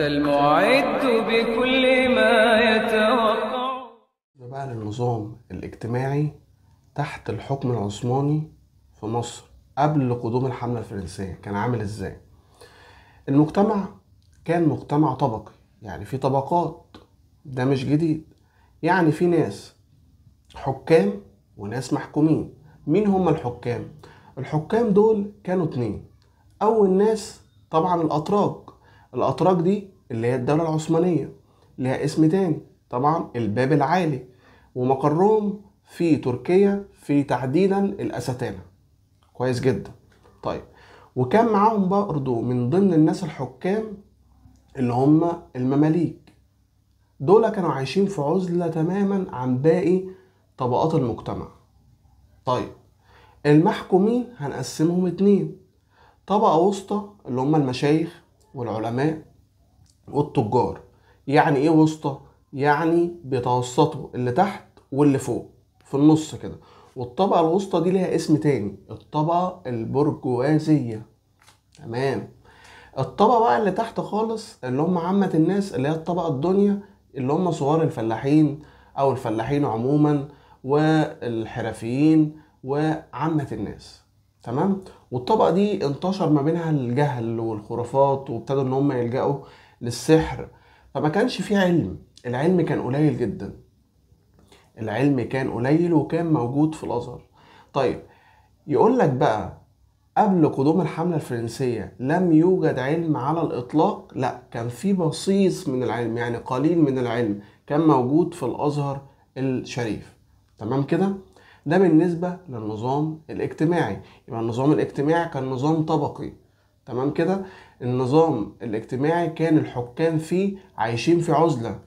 المعد بكل ما يتوقع. ده بقى للنظام الاجتماعي تحت الحكم العثماني في مصر قبل قدوم الحملة الفرنسية كان عامل ازاي. المجتمع كان مجتمع طبقي، يعني في طبقات، ده مش جديد. يعني في ناس حكام وناس محكومين. مين هم الحكام؟ الحكام دول كانوا اتنين. اول ناس طبعا الاتراك. الاتراك دي اللي هي الدولة العثمانية، ليها اسم تاني طبعا الباب العالي، ومقرهم في تركيا، في تحديدا الأستانة. كويس جدا. طيب، وكان معاهم برضو من ضمن الناس الحكام اللي هم المماليك. دول كانوا عايشين في عزلة تماما عن باقي طبقات المجتمع. طيب، المحكومين هنقسمهم اتنين: طبقة وسطى اللي هم المشايخ والعلماء والتجار. يعني ايه وسطى؟ يعني بيتوسطوا اللي تحت واللي فوق في النص كده. والطبقة الوسطى دي ليها اسم تاني، الطبقة البرجوازية. تمام. الطبقة بقى اللي تحت خالص اللي هم عامة الناس، اللي هي الطبقة الدنيا، اللي هم صغار الفلاحين أو الفلاحين عموما والحرفيين وعامة الناس. تمام. والطبقة دي انتشر ما بينها الجهل والخرافات، وابتدوا ان هم يلجأوا للسحر، فما كانش فيه علم. العلم كان قليل جدا، العلم كان قليل وكان موجود في الأزهر. طيب، يقول لك بقى قبل قدوم الحملة الفرنسية لم يوجد علم على الإطلاق؟ لا، كان في بصيص من العلم، يعني قليل من العلم كان موجود في الأزهر الشريف. تمام كده. ده بالنسبة للنظام الاجتماعي. يبقى النظام الاجتماعي كان نظام طبقي. تمام كده. النظام الاجتماعي كان الحكام فيه عايشين في عزلة.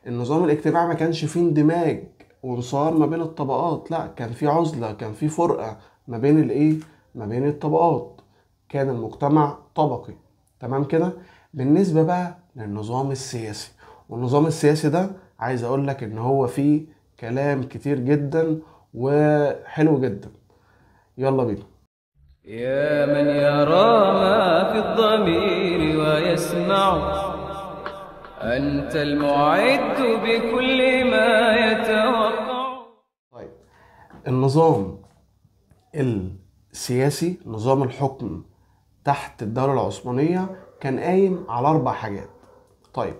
النظام الاجتماعي ما كانش فيه اندماج وانصهار ما بين الطبقات، لا، كان في عزلة، كان في فرقة ما بين الايه، ما بين الطبقات. كان المجتمع طبقي. تمام كده. بالنسبة بقى للنظام السياسي، والنظام السياسي ده عايز اقول لك ان هو فيه كلام كتير جدا وحلو جدا. يلا بينا. يا من يرى ما في الضمير ويسمع، أنت المعد بكل ما يتوقع. طيب، النظام السياسي، نظام الحكم تحت الدولة العثمانية كان قايم على 4 حاجات. طيب،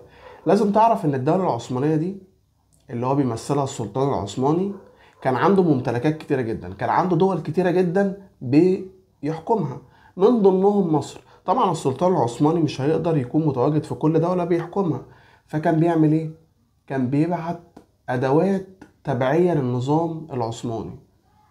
لازم تعرف ان الدولة العثمانية دي اللي هو بيمثلها السلطان العثماني كان عنده ممتلكات كتيرة جدا، كان عنده دول كتيرة جدا بيحكمها، من ضمنهم مصر. طبعا السلطان العثماني مش هيقدر يكون متواجد في كل دولة بيحكمها، فكان بيعمل ايه؟ كان بيبعت أدوات تبعية للنظام العثماني.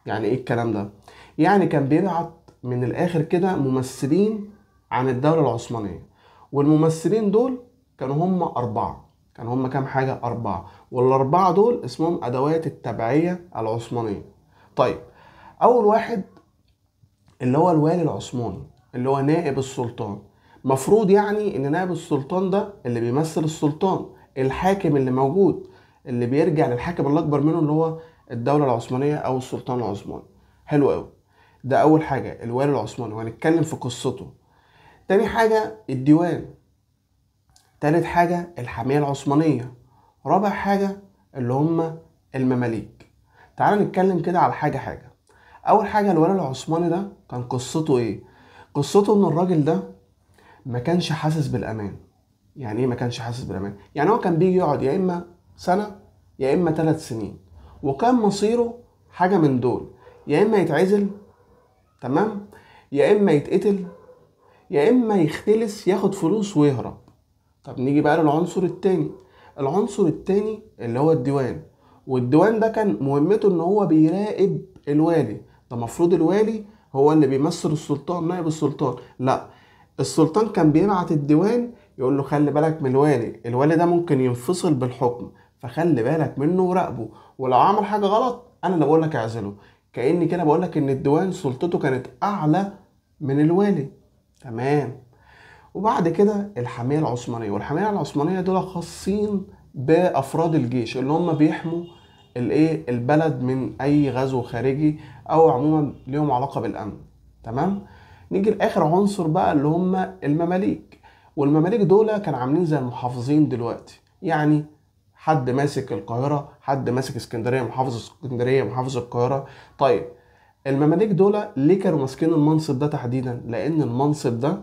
يعني ايه الكلام ده؟ يعني كان بيبعت من الآخر كده ممثلين عن الدولة العثمانية، والممثلين دول كانوا هم 4. كانوا هم كام حاجة؟ 4. وال4 دول اسمهم أدوات التبعية العثمانية. طيب، أول واحد اللي هو الوالي العثماني، اللي هو نائب السلطان. مفروض يعني إن نائب السلطان ده اللي بيمثل السلطان، الحاكم اللي موجود، اللي بيرجع للحاكم الأكبر منه اللي هو الدولة العثمانية أو السلطان العثماني. حلو أوي. ده أول حاجة، الوالي العثماني، وهنتكلم في قصته. تاني حاجة الديوان. تالت حاجة الحامية العثمانية. رابع حاجة اللي هم المماليك. تعال نتكلم كده على حاجة حاجة. أول حاجة الوالي العثماني ده كان قصته إيه؟ قصته إن الراجل ده ما كانش حاسس بالأمان. يعني إيه ما كانش حاسس بالأمان؟ يعني هو كان بيجي يقعد يا إما سنة يا إما 3 سنين، وكان مصيره حاجة من دول: يا إما يتعزل، تمام، يا إما يتقتل، يا إما يختلس ياخد فلوس ويهرب. طب نيجي بقى للعنصر التاني. العنصر التاني اللي هو الديوان. والديوان ده كان مهمته ان هو بيراقب الوالي. ده مفروض الوالي هو اللي بيمثل السلطان، نائب السلطان. لا، السلطان كان بيبعت الديوان يقول له خلي بالك من الوالي، الوالي ده ممكن ينفصل بالحكم، فخلي بالك منه وراقبه، ولو عمل حاجة غلط انا اللي بقول لك اعزله. كأني كده بقول لك ان الديوان سلطته كانت اعلى من الوالي. تمام. وبعد كده الحامية العثمانية. والحامية العثمانية دول خاصين بأفراد الجيش اللي هم بيحموا البلد من أي غزو خارجي، أو عموما ليهم علاقة بالأمن. تمام. نيجي لآخر عنصر بقى اللي هم المماليك. والمماليك دول كانوا عاملين زي المحافظين دلوقتي، يعني حد ماسك القاهرة، حد ماسك اسكندرية، محافظ اسكندرية، محافظ القاهرة. طيب المماليك دول ليه كانوا ماسكين المنصب ده تحديدا؟ لأن المنصب ده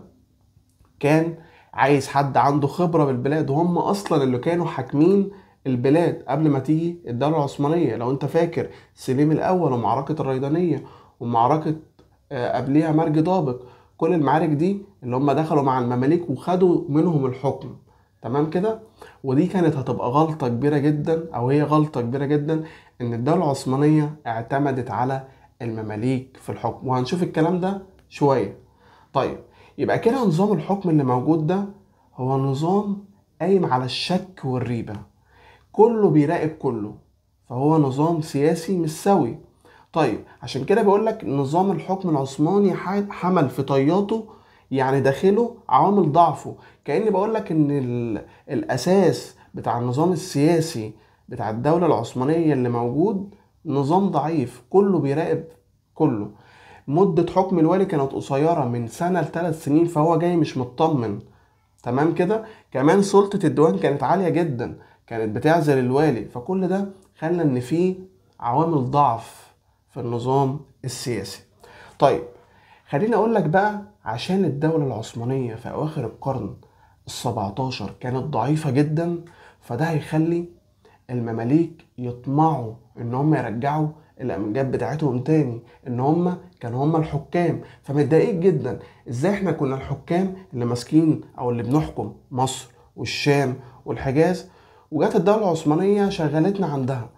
كان عايز حد عنده خبرة بالبلاد، وهم أصلا اللي كانوا حاكمين البلاد قبل ما تيجي الدولة العثمانية. لو انت فاكر سليم الأول ومعركة الريدانية ومعركة قبليها مرج دابق، كل المعارك دي اللي هم دخلوا مع المماليك وخدوا منهم الحكم. تمام كده؟ ودي كانت هتبقى غلطة كبيرة جدا، أو هي غلطة كبيرة جدا، إن الدولة العثمانية اعتمدت على المماليك في الحكم، وهنشوف الكلام ده شوية. طيب يبقى كده نظام الحكم اللي موجود ده هو نظام قايم على الشك والريبة، كله بيراقب كله، فهو نظام سياسي مش سوي. طيب عشان كده بيقولك نظام الحكم العثماني حمل في طياته، يعني داخله عوامل ضعفه. كأني بقولك ان الاساس بتاع النظام السياسي بتاع الدولة العثمانية اللي موجود نظام ضعيف، كله بيراقب كله. مدة حكم الوالي كانت قصيرة من سنة ل3 سنين، فهو جاي مش مطمن. تمام كده؟ كمان سلطة الديوان كانت عالية جدا، كانت بتعزل الوالي، فكل ده خلى ان فيه عوامل ضعف في النظام السياسي. طيب خليني اقول لك بقى، عشان الدولة العثمانية في اواخر القرن ال17 كانت ضعيفة جدا، فده هيخلي المماليك يطمعوا ان هم يرجعوا الامجاد بتاعتهم تاني، ان هم كانوا هم الحكام. فمتضايقين جدا، ازاي احنا كنا الحكام اللي ماسكين او اللي بنحكم مصر والشام والحجاز، وجات الدولة العثمانية شغلتنا عندها.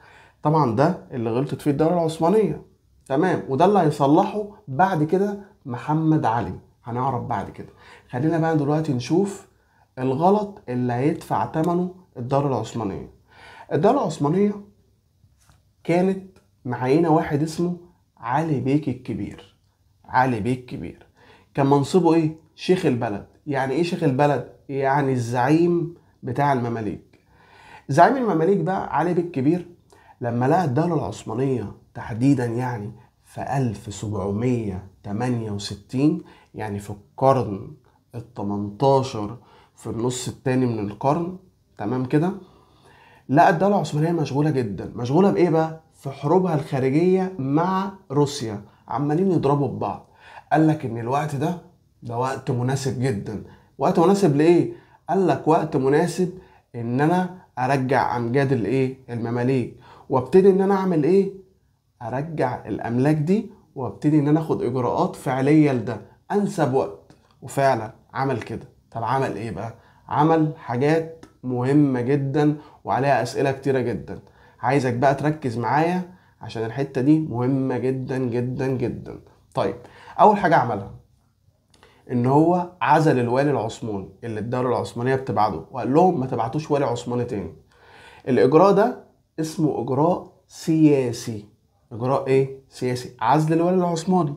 طبعا ده اللي غلطت فيه الدولة العثمانية، تمام، وده اللي هيصلحه بعد كده محمد علي، هنعرف بعد كده. خلينا بقى دلوقتي نشوف الغلط اللي هيدفع ثمنه الدولة العثمانية. الدولة العثمانية كانت معينة واحد اسمه علي بيك الكبير. علي بيك الكبير كان منصبه ايه؟ شيخ البلد. يعني ايه شيخ البلد؟ يعني الزعيم بتاع المماليك. زعيم المماليك بقى علي بيك الكبير لما لقى الدولة العثمانية تحديدا يعني في 1768، يعني في القرن ال18 في النص التاني من القرن، تمام كده، لقى الدولة العثمانية مشغولة جدا. مشغولة بإيه بقى؟ في حروبها الخارجية مع روسيا، عمالين يضربوا ببعض. قال لك إن الوقت ده وقت مناسب جدا. وقت مناسب لإيه؟ قال لك وقت مناسب إن أنا أرجع أمجاد الإيه؟ المماليك، وابتدي إن أنا أعمل إيه؟ أرجع الأملاك دي، وابتدي إن أنا آخد إجراءات فعلية لده، أنسب وقت. وفعلا عمل كده. طب عمل إيه بقى؟ عمل حاجات مهمة جدا وعليها أسئلة كتيرة جدا. عايزك بقى تركز معايا عشان الحتة دي مهمة جدا جدا جدا. طيب أول حاجة عملها إن هو عزل الوالي العثماني اللي الدولة العثمانية بتبعته، وقال لهم ما تبعتوش والي عثماني تاني. الإجراء ده اسمه إجراء سياسي. إجراء إيه؟ سياسي، عزل الوالي العثماني.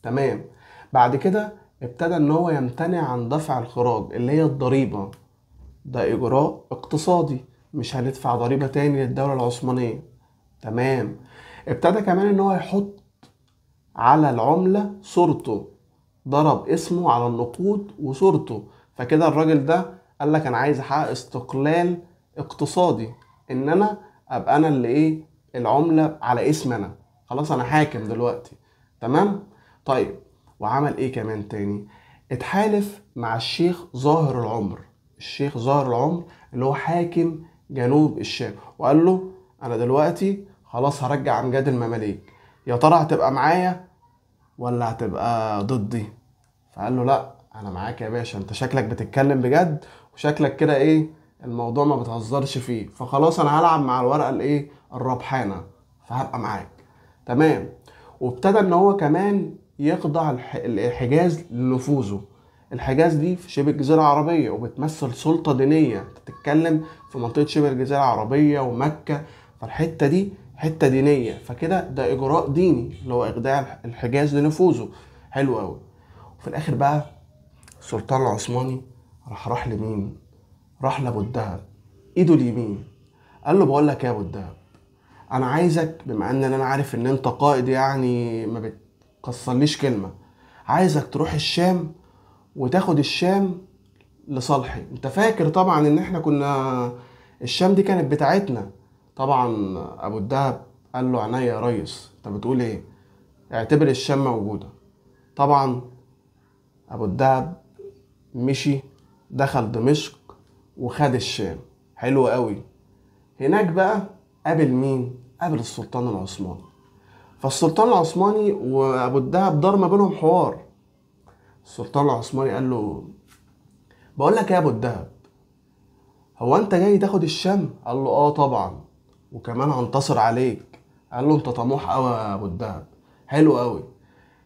تمام. بعد كده ابتدى إن هو يمتنع عن دفع الخراج اللي هي الضريبة. ده إجراء اقتصادي، مش هندفع ضريبة تاني للدولة العثمانية. تمام. ابتدى كمان إن هو يحط على العملة صورته، ضرب اسمه على النقود وصورته. فكده الراجل ده قال لك أنا عايز أحقق استقلال اقتصادي، إن أنا أبقى أنا اللي إيه؟ العملة على اسم أنا، خلاص أنا حاكم دلوقتي. تمام. طيب وعمل إيه كمان تاني؟ اتحالف مع الشيخ ظاهر العمر. الشيخ ظاهر العمر اللي هو حاكم جنوب الشام، وقال له انا دلوقتي خلاص هرجع امجاد المماليك، يا ترى هتبقى معايا ولا هتبقى ضدي؟ فقال له لا انا معاك يا باشا، انت شكلك بتتكلم بجد وشكلك كده ايه الموضوع ما بتهزرش فيه، فخلاص انا هلعب مع الورقة الايه الربحانه، فهبقى معاك. تمام. وابتدى ان هو كمان يخضع الحجاز لنفوذه. الحجاز دي في شبه الجزيرة العربية وبتمثل سلطة دينية، انت بتتكلم في منطقة شبه الجزيرة العربية ومكة، فالحتة دي حتة دينية، فكده ده إجراء ديني اللي هو إخضاع الحجاز لنفوذه. حلو أوي. وفي الآخر بقى السلطان العثماني راح لمين؟ راح لأبو الدهب، إيده اليمين. قال له بقول لك يا أبو الدهب، أنا عايزك، بما إن أنا عارف إن أنت قائد يعني ما بتكسرليش كلمة، عايزك تروح الشام وتاخد الشام لصالحي. انت فاكر طبعا ان احنا كنا الشام دي كانت بتاعتنا. طبعا ابو الدهب قال له عينيا يا ريس، انت بتقول ايه؟ اعتبر الشام موجودة. طبعا ابو الدهب مشي دخل دمشق وخد الشام. حلو قوي. هناك بقى قابل مين؟ قابل السلطان العثماني. فالسلطان العثماني وابو الدهب دار ما بينهم حوار. السلطان العثماني قال له بقول لك يا ابو الدهب، هو انت جاي تاخد الشام؟ قال له اه طبعا، وكمان هنتصر عليك. قال له انت طموح قوي يا ابو الدهب، حلو قوي،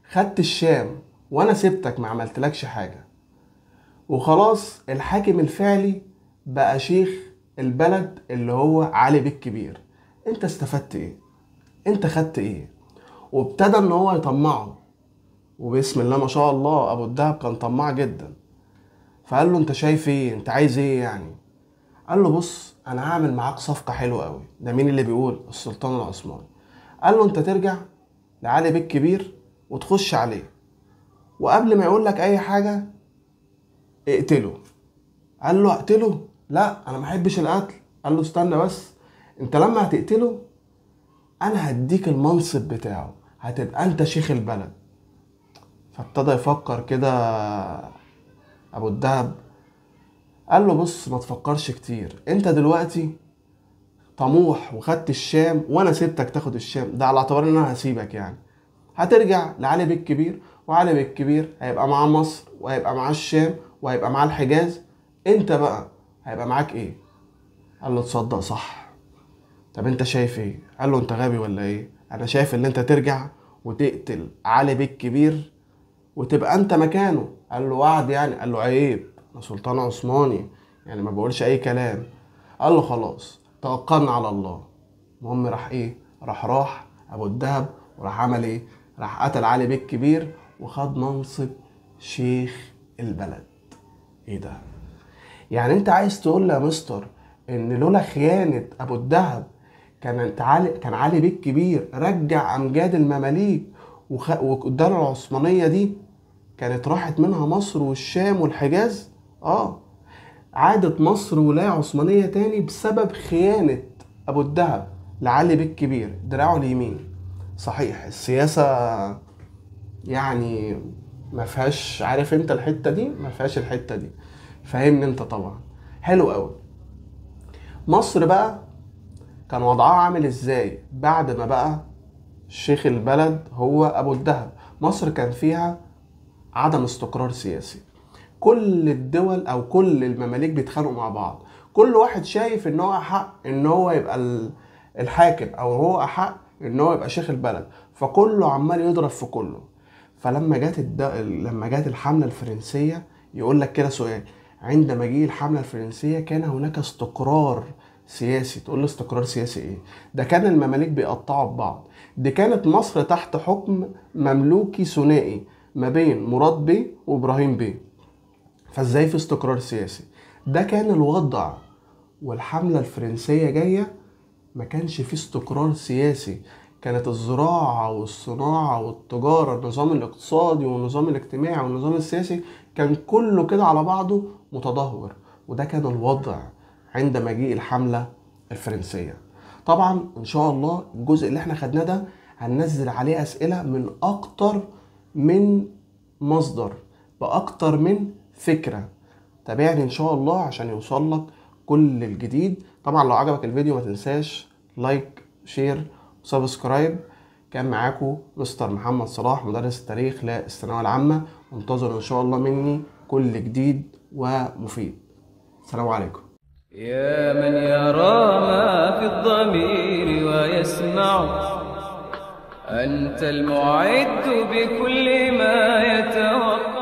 خدت الشام وانا سبتك ما عملتلكش حاجة، وخلاص الحاكم الفعلي بقى شيخ البلد اللي هو علي بيه الكبير، انت استفدت ايه؟ انت خدت ايه؟ وابتدى ان هو يطمعه، وبسم الله ما شاء الله ابو الدهب كان طماع جدا. فقال له انت شايف ايه؟ انت عايز ايه يعني؟ قال له بص، انا هعمل معاك صفقة حلوة قوي. ده مين اللي بيقول؟ السلطان العثماني. قال له انت ترجع لعلي بيه الكبير وتخش عليه، وقبل ما يقول لك اي حاجة اقتله. قال له اقتله؟ لا انا ما احبش القتل. قال له استنى بس، انت لما هتقتله انا هديك المنصب بتاعه، هتبقى انت شيخ البلد. فابتدى يفكر كده ابو الدهب. قال له بص، ما تفكرش كتير، انت دلوقتي طموح وخدت الشام وانا سبتك تاخد الشام، ده على اعتبار ان انا هسيبك يعني. هترجع لعلي بيه الكبير، وعلي بيه الكبير هيبقى معاه مصر وهيبقى معاه الشام وهيبقى معاه الحجاز، انت بقى هيبقى معاك ايه؟ قال له تصدق صح، طب انت شايف ايه؟ قال له انت غبي ولا ايه؟ انا شايف ان انت ترجع وتقتل علي بيه الكبير وتبقى انت مكانه. قال له وعد يعني؟ قال له عيب، انا سلطان عثماني يعني ما بقولش اي كلام. قال له خلاص توكلنا على الله. المهم راح ايه؟ راح ابو الدهب وراح عمل ايه؟ راح قتل علي بيه الكبير وخد منصب شيخ البلد. ايه ده؟ يعني انت عايز تقول لي يا مستر ان لولا خيانة ابو الدهب كان علي بيه الكبير رجع امجاد المماليك والدولة العثمانية دي كانت راحت منها مصر والشام والحجاز؟ عادت مصر ولاية عثمانية تاني بسبب خيانة ابو الدهب لعلي بيه الكبير دراعه اليمين. صحيح السياسة يعني ما فيهاش، عارف انت الحتة دي ما فيهاش الحتة دي، فاهمني انت طبعا. حلو قوي. مصر بقى كان وضعها عامل ازاي بعد ما بقى شيخ البلد هو ابو الدهب؟ مصر كان فيها عدم استقرار سياسي، كل الدول او كل المماليك بيتخانقوا مع بعض، كل واحد شايف ان هو احق ان هو يبقى الحاكم او هو احق ان هو يبقى شيخ البلد، فكله عمال يضرب في كله. فلما جت لما جت الحملة الفرنسية، يقول لك كده سؤال، عندما جه الحملة الفرنسية كان هناك استقرار سياسي. تقول له استقرار سياسي ايه؟ ده كان المماليك بيقطعوا ببعض. دي كانت مصر تحت حكم مملوكي ثنائي ما بين مراد بيه وابراهيم بيه، فازاي في استقرار سياسي؟ ده كان الوضع. والحملة الفرنسية جاية ما كانش في استقرار سياسي، كانت الزراعة والصناعة والتجارة، النظام الاقتصادي والنظام الاجتماعي والنظام السياسي كان كله كده على بعضه متدهور، وده كان الوضع عند مجيء الحملة الفرنسية. طبعا ان شاء الله الجزء اللي احنا خدناه ده هننزل عليه اسئلة من اكتر من مصدر باكتر من فكرة. تابعني ان شاء الله عشان يوصل لك كل الجديد. طبعا لو عجبك الفيديو ما تنساش like share و subscribe. كان معاكم مستر محمد صلاح مدرس التاريخ للثانوية العامة. انتظروا ان شاء الله مني كل جديد ومفيد. السلام عليكم. يا من يرى ما في الضمير ويسمع، أنت المعد بكل ما يتوقع.